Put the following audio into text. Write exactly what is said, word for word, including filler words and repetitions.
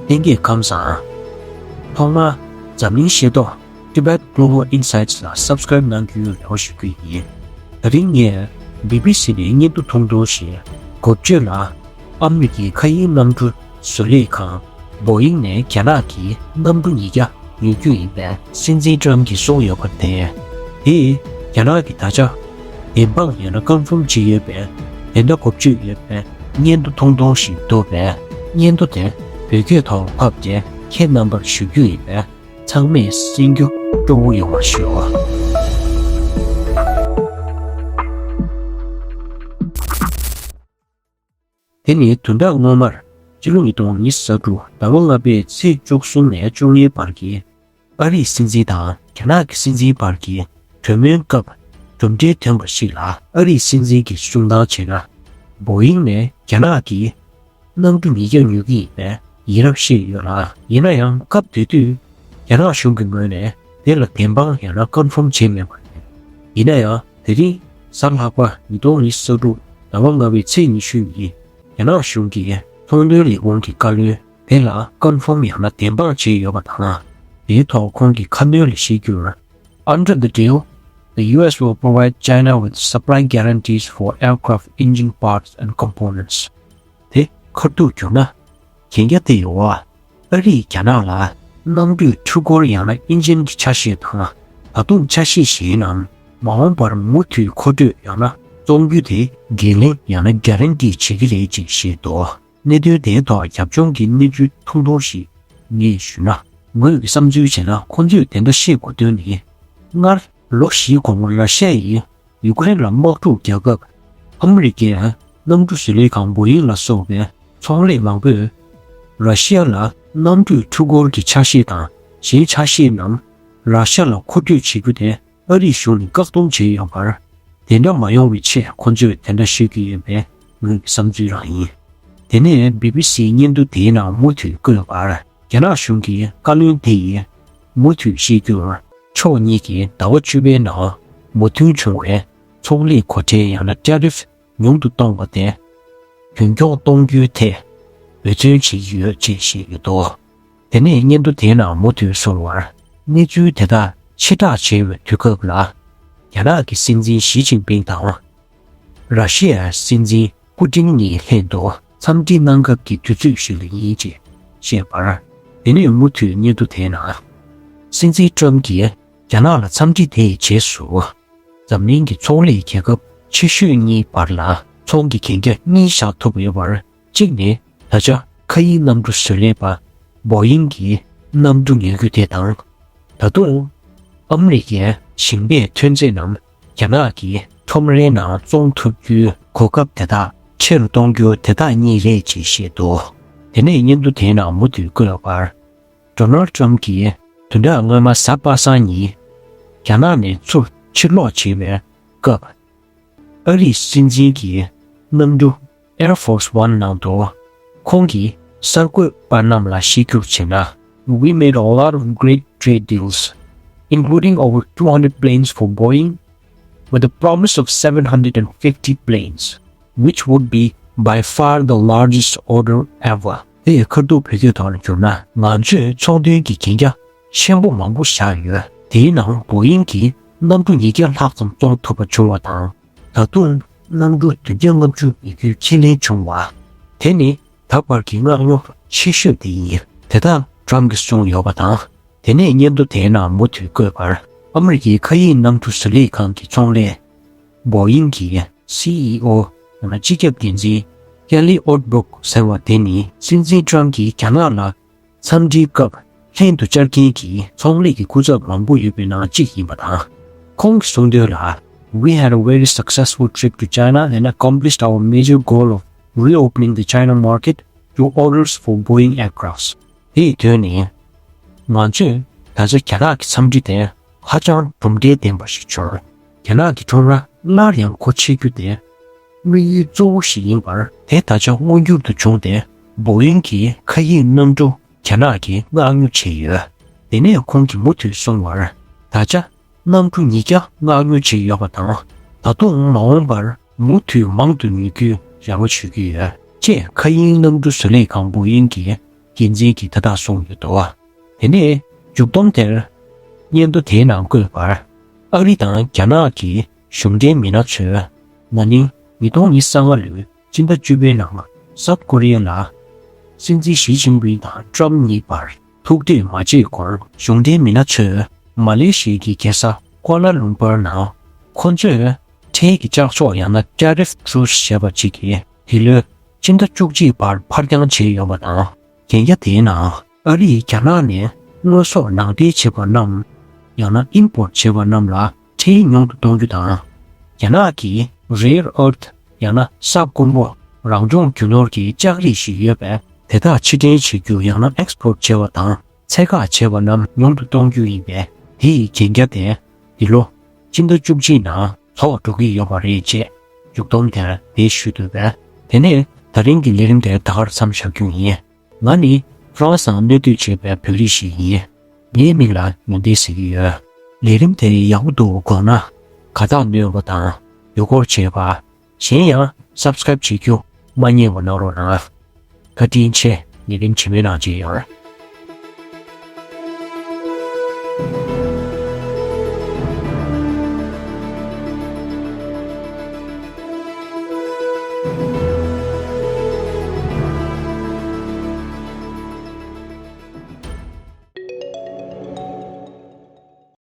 ལྷན་རྒྱས་ཁམས་བཟང་། ཐོག་མར་འཛམ་གླིང་ཤེས་རྟོགས། Tibet Global Insights ལ་སབ་སི་ཀ་རེབ་གནང་རྒྱུའི་རེ་བ་ཞུ་རྒྱུ་ཡིན། ད་རིང་ངས་བི་བི་སི་ནས་སྙན་ཐོ་ཐུང་ཐུང་ཞིག་འགོ་བརྗོད་ལ། ཨ་མི་རི་ཀའི་མཁའ་དབྱིངས་གནམ་གྲུ་བཟོ་ལས་ཁང་བོ་ཡིང་ནས་རྒྱ་ནག་གི་གནམ་གྲུ་ཉིས་བརྒྱ་ཉོ་རྒྱུ་ཡིན་པའི་སྲིད་འཛིན་ཀྲམ་གྱིས་གསུངས་ཡོད་པ་དེ། དེས་རྒྱ་ནག་གིས་ད་ཆ་བདེན་དཔང་ཡང་ན་ཀོན་ཕོམ་བྱས་ཡོད་པའི་དེ་འདྲ་འགོ་བརྗོད་ཡོད་པའི་སྙན་ཐོ་ཐུང་ཐུང་ཞིག་འདུག་པས། སྙན་ཐོ་དེ་བོད་སྐད་ཐོག་ཕབ་སྟེ་ཁྱེད་རྣམ་པར་ཞུ་རྒྱུ་ཡིན་པས། ཚང་མས་གསན་རྒྱུ་སྤྲོ་བོ་ཡོང་བ་ཞུ། དེ་ནི་བདུན་ཕྲག་སྔོན་མར་སྤྱི་ལོ་ཉིས་སྟོང་ཉི་ཤུ་རྩ་དྲུག་ཟླ་བ་ལྔ་པའི་ཚེས་བཅུ་གསུམ་ནས་བཅུ་གཉིས་བར་གྱི་ཨ་རིའི་སྲིད་འཛིན་དང་རྒྱ་ནག་གི་སྲིད་འཛིན་བར་གྱི་གྲོས་མོལ་སྐབས་གྲུབ་འབྲས་ཐོན་པ་ཞིག་ལ། ཨ་རིའི་སྲིད་འཛིན་གྱིས་གསུང་སྟངས་བྱས་ན། བོ་ཡིང་ནས་རྒྱ་ནག་གི་གནམ་གྲུ་ཉིས་བརྒྱ་ཉོ་གི་ཡིན་པའི་ཡིན་རབས་བཤད་ཡོད་ལ། ཡིན་ན་ཡང་སྐབས་དེ་དུས་རྒྱ་ནག་གཞུང་གི་ངོས་ནས་དེ་ལ་བདེན་དཔང་ཡང་ན་ཀོན་ཕོམ་བྱས་མེད་པ་རེད། ཡིན་ན་ཡང་དེ་རིང་གཟའ་ལྷག་པ་ཉིས་སྟོང་ཉི་ཤུ་རྩ་དྲུག་ཟླ་བ་ལྔ་པའི་ཚེས་ཉི་ཤུ་ཉིན་རྒྱ་ནག་གཞུང་གི་ཚོང་དོན་ལས་ཁུངས་ཀྱི་བཀའ་བློན་དེ་ལ་ཀོན་ཕོམ་ཡང་ན་བདེན་དཔང་བྱས་ཡོད་པ་དང་། དེའི་ཐོག་ཁོང་གིས་ཁ་སྣོན་ལ་བཤད་རྒྱུར། Under the deal, the U S will provide China with supply guarantees for aircraft engine parts and components. དེ་ཁ་ཐུག་བསྒྱུར་ན། གན་རྒྱ་དེ་ཡོད། ཨ་རིས་རྒྱ་ནག་ལ་གནམ་གྲུའི་འཕྲུལ་འཁོར་ཡང་ན་ཨིན་ཇིན་གྱི་ཆ་ཤས་དང་། ད་དུང་ཆ་ཤས་གཞན་རྣམས་མ་འོངས་པར་མུ་མཐུད་མཁོ་སྤྲོད་ཡང་ན་བཙོང་རྒྱུ་དེ་འགན་ལེན་ཡང་ན་གྷ་རན་ཊི་བྱེད་ཀྱི་རེད་ཅེས་བཤད་འདུག་གནད་དོན་དེའི་ཐོག་རྒྱབ་ལྗོངས་ཀྱི་གནས་ཚུལ་ཐུང་ཐུང་ཞིག་ངས་ཞུས་ན། ངོས་ཀྱི་བསམ་ཚུལ་བྱས་ན། ཁོང་ཚོས་དེ་འདྲ་བཤད་དགོས་དོན་ནི། སྔར་ལོ་བཞིའི་གོང་ལ་ར་ཤི་ཡ་ཡིས་ཡུ་ཀེ་རེན་ལ་དམག་འཁྲུག་རྒྱག་སྐབས། ཨ་མི་རི་ཀའི་གནམ་གྲུ་བཟོ་ལས་ཁང་བོ་ཡིང་ལ་སོགས་པའི་ཚོང་ལས་མང་པོས་ར་ཤི་ཡ་ལ་གནམ་གྲུའི་འཕྲུལ་འཁོར་གྱི་ཆ་ཤས་དང་གཞན་ཆ་ཤས་རྣམས་ར་ཤི་ཡ་ལ་མཁོ་སྤྲོད་བྱེད་རྒྱུ་དེ་ཨ་རིའི་གཞུང་ནས་བཀག་སྡོམ་བྱས་ཡོད་པར། དེ་འདྲ་མ་ཡོང་བའི་ཆེད་ཁོ་ཚོས་དེ་འདྲ་བཤད་ཀྱི་ཡོད་པའི་ངོས་ཀྱི་བསམ་ཚུལ་རང་ཡིན། དེ་ནས་བི་བི་སིའི་སྙན་ཐོ་དེའི་ནང་མུ་མཐུད་བཀོད་པར། རྒྱ་ནག་གཞུང་གི་བཀའ་བློན་དེ་ཡིས་མུ་མཐུད་བཤད་རྒྱུར། ཕྱོགས་གཉིས་ཀྱིས་ཟླ་བ་བཅུ་པའི་ནང་མོས་མཐུན་བྱུང་བའི་ཚོང་ལས་སྒོ་ཁྲལ་ཡང་ན་ཊེ་རིཕ་ཉུང་དུ་གཏོང་བ་དེ་རྒྱུན་འཁྱོངས་གཏོང་རྒྱུའི་ཐད་འབད་བརྩོན་བྱེད་ཀྱི་ཡོད་ཅེས་བཤད་ཡོད་འདུག་དེ་ནས་སྙན་ཐོ་དེའི་ནང་མུ་མཐུད་གསུངས་པར། གནས་ཚུལ་དེ་དག་ཕྱིར་བསྒྲགས་བྱས་པའི་དུས་སྐབས་ལ། རྒྱ་ནག་གི་སྲིད་འཛིན་ཞི་ཅིན་ཕིང་དང་། ར་ཤི་ཡའི་སྲིད་འཛིན་པུ་ཏིན་གཉིས་ལྷན་དུ་འཚམས་འདྲི་གནང་སྐབས་ཀྱི་དུས་ཚོད་ཞིག་ལ་ཡིན་ཅེས་བཤད་པར། དེ་ནས་མུ་མཐུད་སྙན་ཐོ་དེའི་ནང་། སྲིད་འཛིན་ཀྲམ་གྱིས་རྒྱ་ནག་ལ་འཚམས་འདྲི་དེའི་རྗེས་སུ། འཛམ་གླིང་གི་ཚོང་ལས་རྒྱལ་ཁབ་ཆེ་ཤོས་གཉིས་བར་ལ་ཚོང་གི་གན་རྒྱ་གཉིས་བཞག་ཐུབ་ཡོད་པར། གཅིག་ནི་ད་ཆ་མཁའ་དབྱིངས་གནམ་གྲུ་བཟོ་ལས་པ་བོ་ཡིང་གི་གནམ་གྲུ་ཉོ་རྒྱུ་དེ་དང་། ད་དུང་ཨ་མི་རི་ཀའི་ཞིང་པའི་ཐོན་རྫས་རྣམས་རྒྱ་ནག་གི་ཁྲོམ་རའི་ནང་བཙོང་ཐུབ་རྒྱུའི་གོ་སྐབས་དེ་དག་ཆེ་རུ་གཏོང་རྒྱུ་དེ་དག་གཉིས་རེད་ཅེས་བཤད་འདུག་དེ་ནས་སྙན་ཐོ་དེའི་ནང་མུ་མཐུད་བཀོད་པར། ཌོ་ནལ་ཌི་ཊརམ་གྱིས་བདུན་ཕྲག་སྔོན་མ་གཟའ་པ་སངས་ཉིན། རྒྱ་ནག་ནས་ཚུར་ཕྱིར་ལོག་བྱེད་པའི་སྐབས། ཨ་རིའི་སྲིད་འཛིན་གྱི་གནམ་གྲུ་Air Force One ནང་དུ། ཁོང་གིས་གསར་འགོད་པ་རྣམས་ལ་གཤིས་རྒྱུགས་བྱས་ན། We made a lot of great trade deals, including over two hundred planes for Boeing, with a promise of seven hundred and fifty planes, which would be by far the largest order ever. དེ་ཡི་ཁ་ཐུག་བོད་སྐད་ཐོག་ལ་བསྒྱུར་ན། ང་ཚོས་ཚོང་དོན་གྱི་གན་རྒྱ་ཆེན་པོ་མང་པོ་བཞག་ཡོད། དེའི་ནང་བོ་ཡིང་གིས་གནམ་གྲུ་ཉིས་བརྒྱ་ལྷག་ཙམ་བཙོང་ཐུབ་པ་བྱུང་བ་དང་། ད་དུང་གནམ་གྲུ་བདུན་བརྒྱ་ལྔ་བཅུ་ཉོ་རྒྱུའི་ཁས་ལེན་བྱུང་བ། དེ་ནི་ད་བར་གྱི་མངགས་ཉོ་ཆེ་ཤོས་དེ་ཡིན། དེ་དག་ཊརམ་གྱིས་གསུངས་ཡོད་པ་དང་། དེ་ནས་སྙན་ཐོ་དེའི་ནང་མུ་མཐུད་བཀོད་པར། ཨ་མི་རི་ཀའི་མཁའ་དབྱིངས་གནམ་གྲུ་བཟོ་ལས་ཁང་གི་ཚོང་ལས་བོ་ཡིང་གི་སི་ཨི་ཨོ་ཡང་ན་སྤྱི་ཁྱབ་འགན་འཛིན་ཀེ་ལི་ཨོད་སྦུག་ཟེར་བ་དེ་ནི་སྲིད་འཛིན་ཊརམ་གྱིས་རྒྱ་ནག་ལ་འཚམས་འདྲིའི་སྐབས་ལྷན་དུ་བཅར་མཁན་གྱི་ཚོང་ལས་ཀྱི་སྐུ་ཚབ་མང་པོ་ཡོད་པའི་ནང་གཅིག་ཡིན་པ་དང་། ཁོང་གིས་གསུངས་དོན་ལ། We had a very successful trip to China and accomplished our major goal of reopening the China market to orders for Boeing aircrafts. དེའི་དོན་ནི། ང་ཚོས་ད་ཆ་རྒྱ་ནག་གི་འཚམས་འདྲི་དེ་ཧ་ཅང་གྲུབ་འབྲས་ལྡན་པ་ཞིག་བྱུང་། རྒྱ་ནག་གི་ཁྲོམ་ར་སླར་ཡང་སྒོ་ཕྱེ་རྒྱུ་དེ་དམིགས་ཡུལ་གཙོ་བོ་ཞིག་ཡིན་པར། དེ་ད་ཆ་མངོན་འགྱུར་དུ་བྱུང་སྟེ། བོ་ཡིང་གི་མཁའ་དབྱིངས་གནམ་གྲུ་རྒྱ་ནག་གིས་མངགས་ཉོ་བྱས་ཡོད། དེ་ནས་ཁོང་གིས་མུ་མཐུད་གསུངས་པར། ད་ཆ་གནམ་གྲུ་ཉིས་བརྒྱ་མངགས་ཉོ་བྱས་ཡོད་པ་དང་། ད་དུང་མ་འོངས་པར་མུ་མཐུད་མང་དུ་ཉོ་རྒྱུའི་རེ་བ་བྱེད་ཀྱི་ཡོད། ཅེས་མཁའ་དབྱིངས་གནམ་གྲུ་བཟོ་ལས་ཁང་བོ་ཡིང་གི་ འགན་འཛིན་གྱིས་ད་ལྟ་གསུངས་ཡོད་འདུག་དེ་ནས་མཇུག་སྡོམ་དེར་སྙན་ཐོ་དེའི་ནང་བཀོད་པར། ཨ་རི་དང་རྒྱ་ནག་གི་གཞུང་འབྲེལ་མི་སྣ་ཚོས་ན་ནིང་ཉིས་སྟོང་ཉི་ཤུ་རྩ་ལྔ་ལོའི་སྤྱི་ཟླ་བཅུ་པའི་ནང་སའུ་ཐི་ཀོ་རི་ཡ་ལ་སྲིད་འཛིན་ཞི་ཅིན་ཕིང་དང་ཏྲམ་གཉིས་བར་ཐུག་འཕྲད་མ་བྱས་གོང་གཞུང་འབྲེལ་མི་སྣ་ཚོས་མ་ལེ་ཤི་ཡའི་རྒྱལ་ས་ཀོ་ལ་ལུམ་པར་ནང་ཁོ་ཚོས་ཁྲལ་གྱི་ལྕགས་ཤོག་ཡང་ན་ཊེ་རིཕ་ཊུལ་ཞེས་པ་ཅིག་གིས་འདི་ལོའི་སྤྱི་ཟླ་བཅུ་གཅིག་བར་ཕར་འགྱངས་བྱས་ཡོད་པ་དང་། གན་རྒྱ་དེའི་ནང་ཨ་རིས་རྒྱ་ནག་ནས་དངོས་ཟོག་ནང་འདྲེན་བྱེད་པ་རྣམས་ཡང་ན་ཨིམ་པོར་ཊི་བྱེད་པ་རྣམས་ལ་ཁྲལ་ཉུང་དུ་གཏོང་རྒྱུ་དང་། རྒྱ་ནག་གི་རེར་ཨར་ཐི་ཡང་ན་ས་ཀོང་པོ་རང་བྱུང་རྒྱུ་ནོར་གྱི་ལྕགས་རིགས་ཤིག་ཡོད་པས། དེ་དག་ཕྱིར་འདྲེན་བྱེད་རྒྱུ་ཡང་ན་ཨེགས་པོར་ཊི་བྱེད་པ་དང་ཚད་བཀག་བྱེད་པ་རྣམས་ཉུང་དུ་གཏོང་རྒྱུ་ཡིན་པས། དེ་ཡི་གན་རྒྱ་དེ་འདི་ལོ་སྤྱི་ཟླ་བཅུ་གཅིག་ནང་ལྷོ་འགྲོ་གི་ཡོད་པ་རེད་ཅེས་མཇུག་སྡོམ་དེར་འདི་ཞུས་འདུག་པས། དེ་ནས་ད་རིང་གི་ལས་རིམ་དེ་ད་གར་མཚམས་བཞག་རྒྱུ་ཡིན། ང་ནི་ཧྥ་རན་སིའི་ནང་གནས་སྡོད་བྱེད་པའི་བོད་རིགས་ཤིག་ཡིན། ངའི་མིང་ལ་ཡོན་ཏན་ཟེར་གྱི་ཡོད། ལས་རིམ་དེ་ཡག་པོ་འདུག་དགོངས་ན་དགའ་རྟགས་གནོན་པ་དང་ཡུལ་སྐོར་བྱེད་པ། གཞན་ཡང་སབ་སི་ཀ་རེབ་བྱེད་རྒྱུ་མ་བསྙེལ་བ་གནང་རོགས་གནང་། བཀའ་དྲིན་ཆེ། ལས་རིམ་རྗེས་མའི་ནང་མཇལ་ཡོང་།